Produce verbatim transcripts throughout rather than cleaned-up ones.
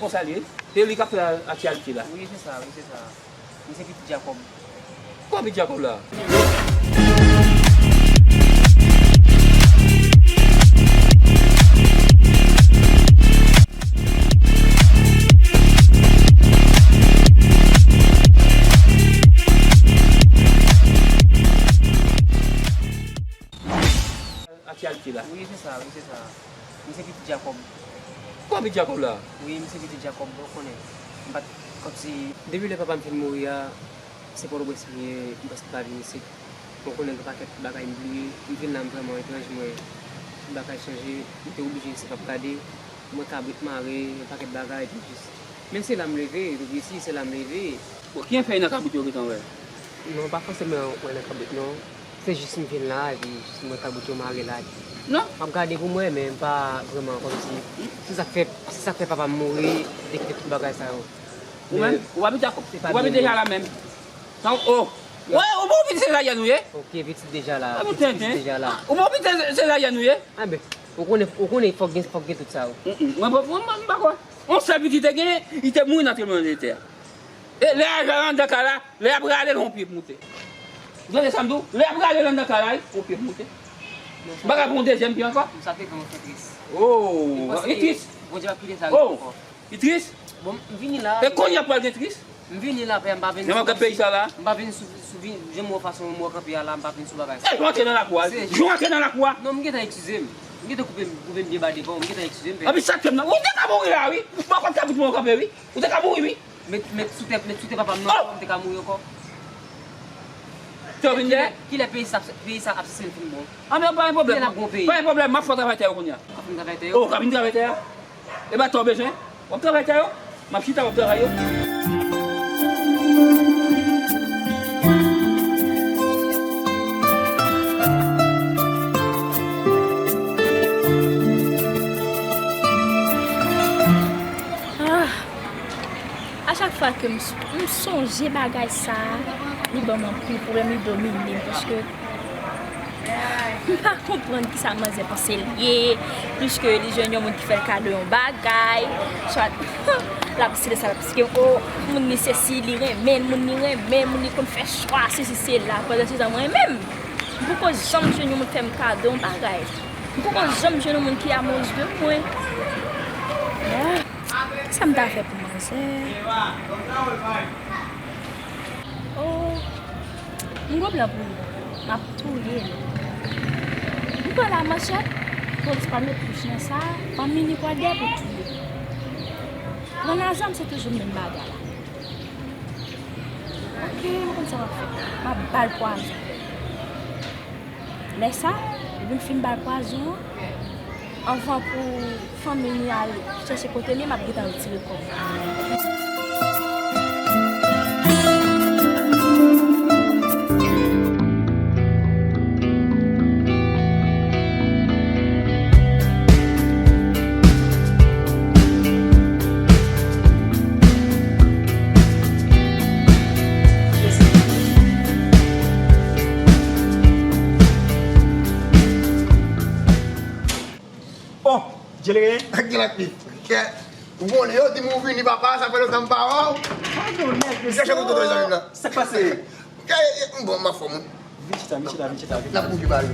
Konsa l ye? Se li k ap fè aktyalite la? Wi, se sa, wi, se sa. Misye pitit Jakòb. Kwa pitit Jakòb la? Aktyalite la. Wi, se sa, wi, se sa. Misye pitit Jakòb. Kwa pitit Jakòb la? Wi, misye pitit Jakòb, ou konnen. M pa t, kòmsi. Depi lè papa m fin mouri a, se Pòtoprens m ye, m prèske pa vin isit. Bon, ou konnen gen pakèt bagay m bliye. M vin la, m vrèman etranj, mwen. Tout bagay chanje. M te oblije se p ap gade. Mwen kabrit mare, yon pakèt bagay, epi jis. Men se la m leve, epi si se la m leve. Bon, ki efè nan kabrit yo gentan wè? Non, pa fòseman wè nan kabrit, non. Se jis m vin la, epi jis m wè kabrit yo mare la. Non. M ap gade pou mwen, men m pa vrèman kòmsi. Se sa k fè, se sa k fè papa m mouri, li te kite tout bagay sa yo. Ou menm? Ou pa piti, ou pa piti deja la menm? Sa, oh! Wè, ou bon pitit Sezaryèn ou ye? Ok, pitit deja la. Ah, pitit deja la. Ou bon pitit Sezaryèn ou ye? Ah ben, ou konnen, ou konnen fòk gen, fòk gen tout sa yo. Mm, mm. Mwen, mwen, mwen, mwen pa kwè. On sèl pitit te genyen, li te mouri nan tranblemanntè a. E lè a, anndan kay la, lè y ap rale l, on pye moute. Ou tande sa m di w? Lè y ap rale l anndan kay la, on pye moute. Bagay pou yon dezyèm pye ankò. Sa te fè mwen fè tris. Oh, li tris. Bondye pa kite sa rive ankò. Li tris? Bon, m vini la. E kounye a pral gen tris? M vini la, pè, m pa vin sou, m pa vin sou, sou, jan m wè fason m wè kanpe a la, m pa vin sou bagay sa. Ey, ou antre nan lakou a. Jan w antre nan lakou a. Non, m gentan eskize m. M gentan koupe, koupe m byen ba devan, m gentan eskize m, pè. Epi sa k fè m nan, ou te ka mouri la, wi. Bon, kòm sa pou w kanpe, wi. Ou te ka mouri, wi. Met, met sou tè, met sou tè papa m nan, m te ka mouri ankò. Kilè, kilè peyi sa, peyi sa ap sesel fin bon? Ah, men pa gen pwoblèm. Kilè n ap gon peyi? Pa gen pwoblèm, m ap fè w travay tè yo kounye a. W ap fè m travay tè yo? Oh, w ap vin travay tè a? E pa tè w bezwen? W ap travay tè yo? M ap chita, w ap travay yo. Ah, a chak fwa ke m, m sonje bagay sa a, li ban m anpil pwoblèm, li domine m, paske m pa konprann kisa manzè panse l ye, pliske li jwenn yon moun ki fè l kado yon bagay, swa l ap sele sa, l ap sele, o, moun li sesi, li renmen l, moun li renmen, moun li konn fè chwa, sesi, sela, pandan se tan mwen menm, m poko janm jwenn yon moun fè m kado yon bagay. M poko janm jwenn yon moun ki amoureuse de mwen. Ah, kisa m ta fè pou manzè? Oh, m gon plan pou li. M ap touye l. M pran la manchèt, polis pral met bouch nan sa, fanmi li pral dèyè pou touye l. Pran nan zam, se toujou menm bagay la. Ok, m konn sa m ap fè. M ap ba l pwazon. Lè sa, depi m fin ba l pwazon an, anvan pou fanmi li al chèche kote l ye, m ap gentan retire kò m. Oh, Djelere. Ak gen lakmi. Kè, ou konnen yo di m ou vini papa, sa fè lontan m pa wè w. Padon, nèg, chèche pou tonton zanmi m nan. Sa k pase? Kè, bon, m ap fè moun. Vin chita, vin chita, vin chita, vin chita. N ap bouke ba yo.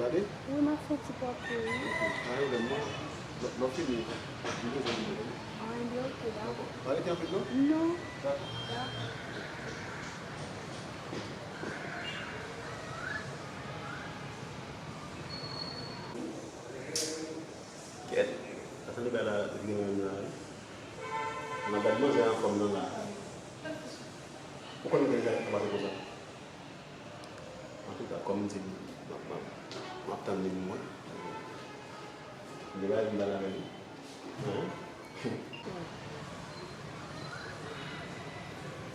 Gade? Wi, m ap fè ti pòtre, wi. Ok, pa gen pwoblèm, non. Lè, lè w fini, m bezwen vin, tande? Ah, ebyen, ok, dakò. Dakò. Pa rete anpil, non? Non. Dakò. Dakò. Kèt, sa sanble bay la vire menm la, wi. Nan gad manzè anfòm nan la. Ou konn gen zak ki pase konsa? Antouka, kòm m di, m ap, m ap, m ap tann li pou mwen. M te bay vin pale avè li. Hein?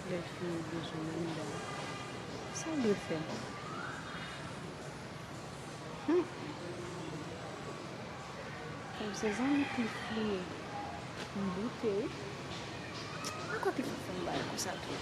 Lè fi bezwen nan midan. Sa w dwe fè? Hmm. Kòm se zanmi ki fini, m doute, wi. Ankò ki fè m bay konsa tou.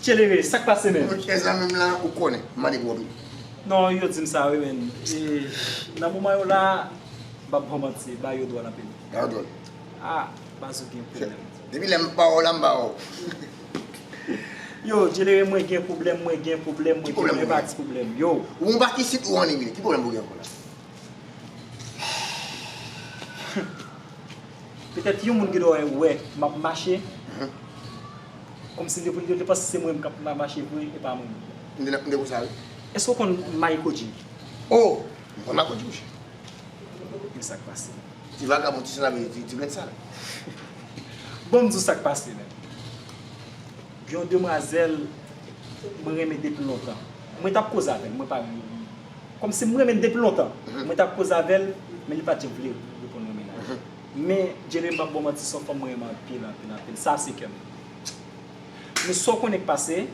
Tjelere, sa k pase menm? Monchè, zanmi m lan, ou konnen, m mande pou ou tou. Non, yo di m sa, wi, men, e, nan moman yo la, m p ap ba w manti, ba yo dwòl anpil. Ba yo dwòl. Ah, Bazo gen pwoblèm. Depi lè m pa wè w la, m pa wè w. Yo, Djelere, mwen gen pwoblèm, mwen gen pwoblèm, mwen gen yon pati pwoblèm. Yo. Ou yon pati isit ou annik vini. Ki pwoblèm ou gen ankò la? Petèt yon moun ki dwe wè m ap mache. Mhm. Kòmsi li, li te panse se mwen menm k ap ma-, mache vre, e pa mwen menm. M te, m te konsa, wi. Èske w konn Mayko G? Oh! M konn Mayko G, monchè. Men sa k pase. Ti vagabon, ti sanzave, ti, ti grenn sal. Bon, m di w sa k pase, men. Gen yon demwazèl mwen renmen depi lontan. Mwen t ap koze avè l, mwen pa renmen. Kòmsi m renmen l depi lontan. Mhm. Mwen t ap koze avè l, men li pa t janm vle reponn mwen mennaj. Mhm. Men, Djelere, m p ap ba w manti, se yon fanm mwen renmen anpil, anpil, anpil. Sa se kè m. Men sa w konnen k pase,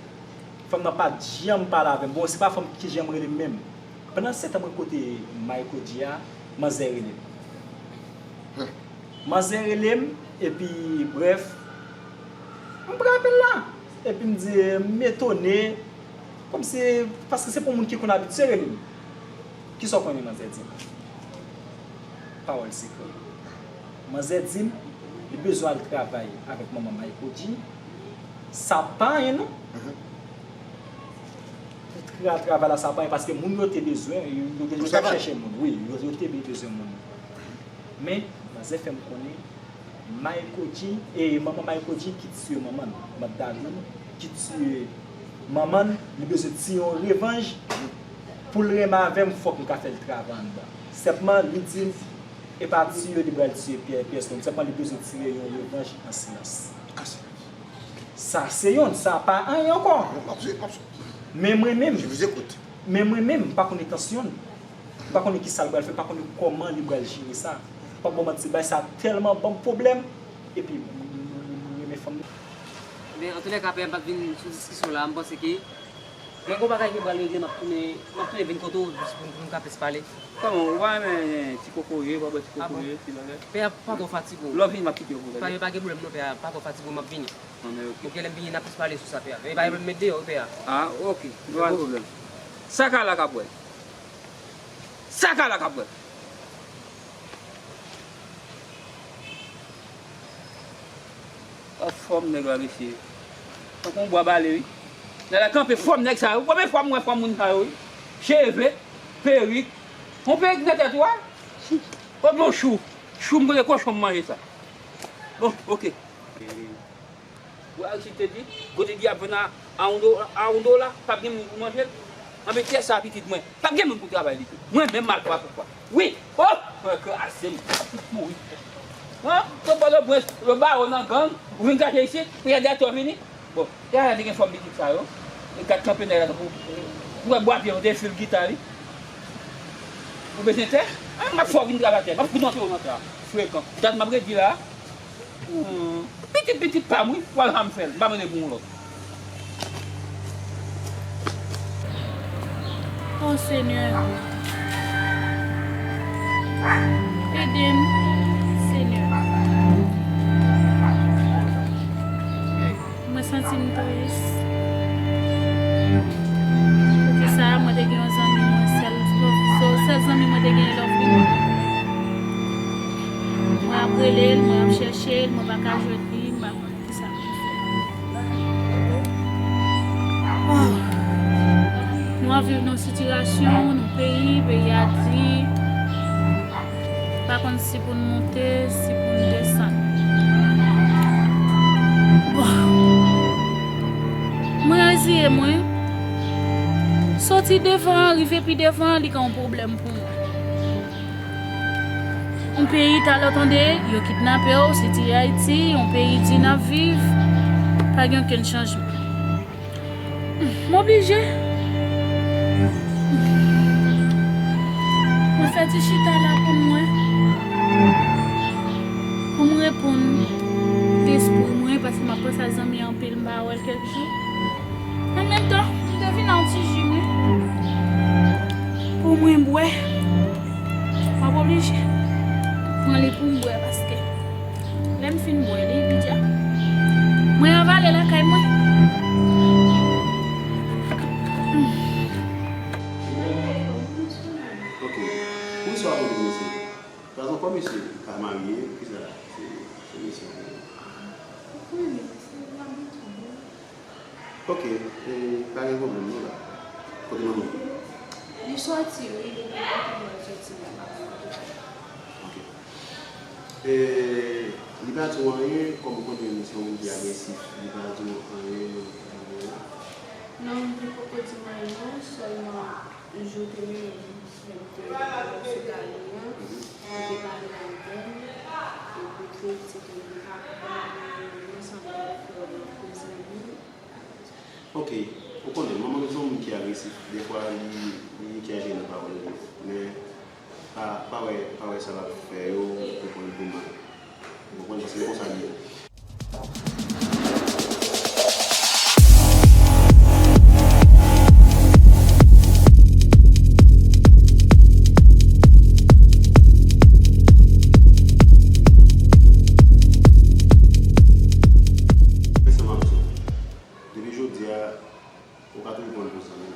fanm nan pa t janm pale avè m. Bon, se pa fanm ki janm rele m menm. Pandan se tan mwen kote Mayko G a, manzè rele m. Hmm. Manzè rele m, epi, brèf, m pran apèl la. Epi m di, m etone, kòmsi, paske se pa yon moun ki konn abitye rele m. Kisa w konnen manzè di m? Pawòl sekrè. Manzè di m, li bezwen al travay avèk manman Mayko G. Sa pa anyen, non. Mhm. Tra-, travay la, sa pa anyen, paske moun yo te bezwen, yo, yo, yo te ap chèche moun. Wi, yo, yo te bezwen moun. Men, manzè fè m konnen, Mayko G, e manman Mayko G ki tiye manman l, Mad Dadou, ki tiye manman l, li bezwen tiye yon revanj. Pou l renmen avè m, fòk m ka fè l travay anndan. Sèlman, li di m, e pa tiye li pral tiye pyè-, pyès moun. Sèlman, li bezwen tire yon revanj an silans. An silans. Sa se yonn, sa pa anyen ankò. Non, m ap swiv, m ap swiv. Men mwen menm, je vous écoute. Men mwen menm, m pa konn entansyon l. M pa konnen kisa l pral fè, m pa konnen kòman li pral jere sa. M p ap ba w manti, bagay sa tèlman ban m pwoblèm. Epi, m, m, m, m renmen fanm nan. Men, antoulèka, pè a, m p ap vin sou diskisyon la, m panse ke mwen gen yon bagay ke m pral regle, m ap tounen, m ap tounen vin kote w jis pou, pou nou ka plis pale. Kòman, ou pa renmen ti kokoye, ou pa bwè ti kokoye, ti bagay? Pè a, pa twò fatige w. Lè w vini, m ap kite w pou ou. Pa, pa gen pwoblèm non, pè a, pa twò fatige w, m ap vini. Bon, men oke. Oke, lè m vini, n ap plis pale sou sa, pè a. E pa gen pwoblèm, met deyò, wi, pè a. Ah, oke. Pa gen pwoblèm. Sa k a la k ap wè. Sa k a la k ap wè. Anfòm nèg la, mesye. Tankou yon bwa bale, wi. Nèg la kanpe, fòm nèg sa yo. Premye fwa m wè fòm moun sa yo, wi. Cheve, perik. Yon perik nan tèt ou a. Kòm yon chou. Chou, m kote kochon m manje sa. Bon, oke. Ou wè Aristid te di, kote dyab vann a, a yon do-, a yon dola, p ap gen moun pou manje l. Anben, tè sa pitit mwen, p ap gen moun pou travay li tou. Mwen menm m al pran pouvwa. Wi! Oh! Mwen kraze m, m ap fout mouri. Hein? Pòtoprens, le bawo nan gang, ou vin kache isit, pou y a dèyè tò vini. Bon, tè a te gen fòm pitit sa yo. E gad kanpe nèg la tankou, ou wè bwa pye yo te fil gita li. Ou bezwen tè? Hein? M ap fè w vin travay tè, m ap fout antre w nan tè a. Frekan. Dat m ap redi la. Hmm. Pitit, pitit pa m, wi. W al janm fè l. M pa mande pou yon lòt. O Senyè, ede m, Senyè. Tris. Poukisa mwen te gen yon zanmi mwen, sèl, sèl zanmi mwen te gen love li mwen. Mwen ap rele l, mwen ap chèche l, mwen pa ka jwenn li, m pa konn kisa pou m fè. Oh. Nou ap viv nan sitiyasyon, nan peyi, peyi a di, pa konn si pou n monte, si pou n desann. Bon. Mwen reziye mwen. Soti devan, rive pi devan, li ka yon pwoblèm pou mwen. Yon peyi talè w tande, yo kidnape w, se ti Ayiti, yon peyi di n ap viv, pa gen okenn chanjman. M oblije. Mwen fè ti chita la pou mwen. Pou mwen reponn lespri mwen, paske m ap panse a zanmi anpil, m pa wè l kèk jou. An menm tan, m te vin ak yon ti ji, wi. Pou mwen bwè. M ap oblije pran li pou m bwè, paske lè m fin bwè li, li dja. Mwen avale lakay mwen. Ok. Pou istwa kote mesye. Pazanpò mesye ka marye, kisa se, se mesye. Ok, e, pa gen pwoblèm, nou la. Kote manman w? Li sòti, wi, li gen kote mwen sòti la. Ok. E, li pa di w anyen, kòm ou konnen li se yon moun ki agresif, li pa di w anyen, anyen? Non, li poko di m anyen, non, sèlman jou te mennen m, lè m te sou kay li an, li te pale avè m, epi li te di ke li pa konn mwen, mwen sanble avèk yon lòt zanmi. Ok, ou konnen, manman m se yon moun ki agresif. Defwa, li, li chanje nan pawòl li. Men, pa, pa wè, pa wè sa l ap fè yo, ou konprann pou mal. Ou konprann, paske se konsa li ye. Mèsi, m ap di w. Depi jodi a, ou ka toujou pran l pou zanmi.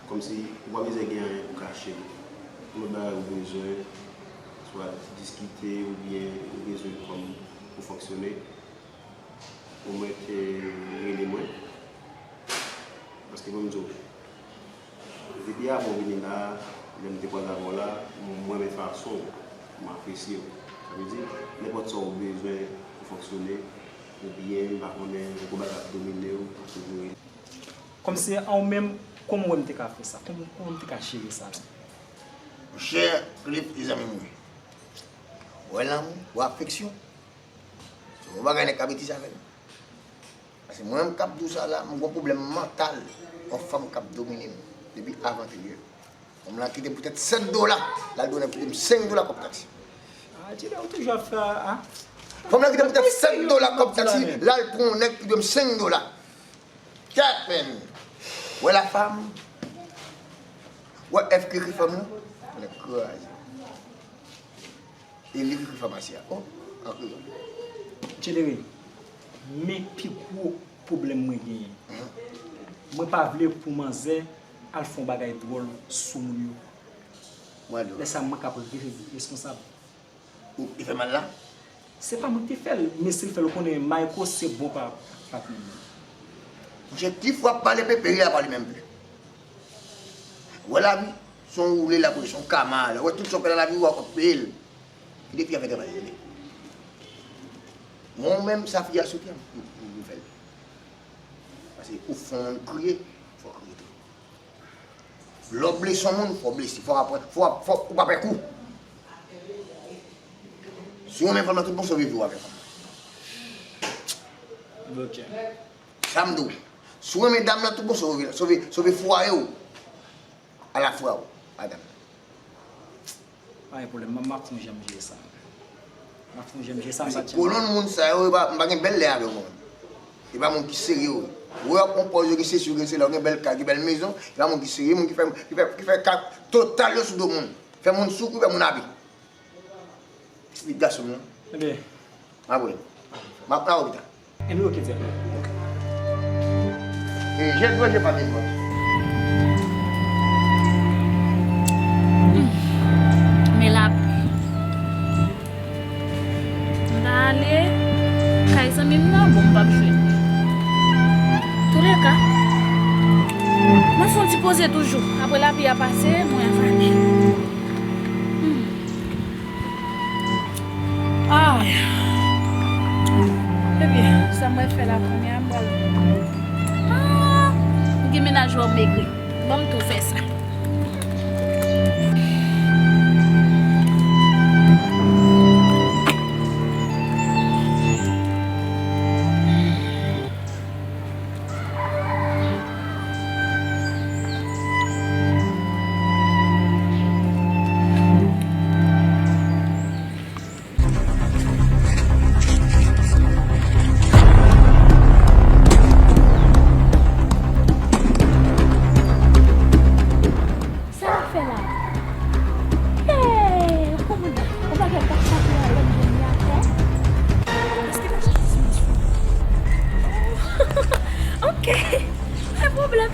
Kòmsi ou pa bezwen gen anyen pou kache l. Tout lòt bagay ou bezwen, swa diskite oubyen ou bezwen kòm pou fonksyone, ou mèt, e, rele mwen. Paske ban m di w, depi avan w vini la, lè m te kwaze avè w la, m renmen fason w, m apresye w. Sa vle di, nenpòt sa w bezwen pou fonksyone, oubyen, m pa konnen, yon konba k ap domine w, ou toujou rele. Kòmsi an ou menm, kòman w wè m te ka fè sa? Kòman, kòman m te ka jere sa la? Monchè, Cliff, li zanmi m wi. Ou wè lanmou, ou wè afeksyon. Se yon bagay nèg ka betize avè l. Paske mwen menm k ap di w sa la, m gon pwoblèm mantal. Yon fanm k ap domine m depi avan te ye. Fanm lan kite m poutèt senk dola. L al dwe nèg kite m senk dola kòb taksi. Ah, ti lè ou toujou ap fè, ah. Fanm lan kite m poutèt senk dola kòb taksi. L al pran yon nèg ki dwe m senk dola. Kèt, men. Wè la fam. Wè F ki ekri fanm lan. Nèg kraze. E li ki ekri famasi a. Oh, an kreyòl. Chelere, men pi gwo pwoblèm mwen genyen. Mwen pa vle pou manzè al fè yon bagay dwòl sou moun yo. Mwen di w. Lè sa a, mwen k ap re-, reskonsab. Ou, li fè mal la? Se pa mwen ki te fè l, men si l fè l, ou konnen Mayko se bon pa, patnè m nan. Monchè, ki fwa w ap pale pepe, ri a pa li menm vre. Wè lavi, se yon woule l ap woule, se yon kama. Lè w wè tout sa w fè nan lavi, w ap peye l. Ki depi a fè travay li. Mwen menm, sa fi a soti a, m, m, m fè l. Paske ou fè yon moun kriye, fò w kriye tou. Lè w blese yon moun, fò w blese. Fò w aprann, fò w ap, fò w pa pè kou. Si w renmen fanm nan tout bon, sove vi w avè fanm nan. Ok. Sa m di w. Si w renmen dam nan tout bon, sove, sove, sove fwaye w. Alafwa w, madanm. Pa gen pwoblèm, m, m ap fè yon jan m jere sa. M ap fè yon jan m jere sa, m pa t janm. Kolonn moun sa yo, yo pa, m pa gen bèl lè avè yo, mwen. Se pa moun ki serye yo ye. Ou wè, yo pran pòz, yo gen sesi, yo gen sela, yo gen bèl kay, gen bèl mezon, se pa moun ki serye, moun ki fè, ki fè, ki fè ka total yo sou do moun. Fè moun soufri, fè moun abi. Li gason m nan. Ebyen. M ap wè. M ap la opita. Ebyen, ok, djèl. Ok. E je dwe je pa depans. Men lapli. M ta ale kay zanmi m nan, bon, m p ap jwenn li. Touleka, mwen fè yon ti poze toujou. Apre lapli a pase, mwen ap ale. Hmm. Ay. Ebyen, sa mwen fè la kounye a, m pral. Ah, m gen mennaj wè m egri. Ban m tou fè sa. Sa l ap fè la? Hey, yon moun, yon bagay k ap chape a lè m jwenn li atè. Èske m ap chache sou mwen? Ok, pa pwoblèm.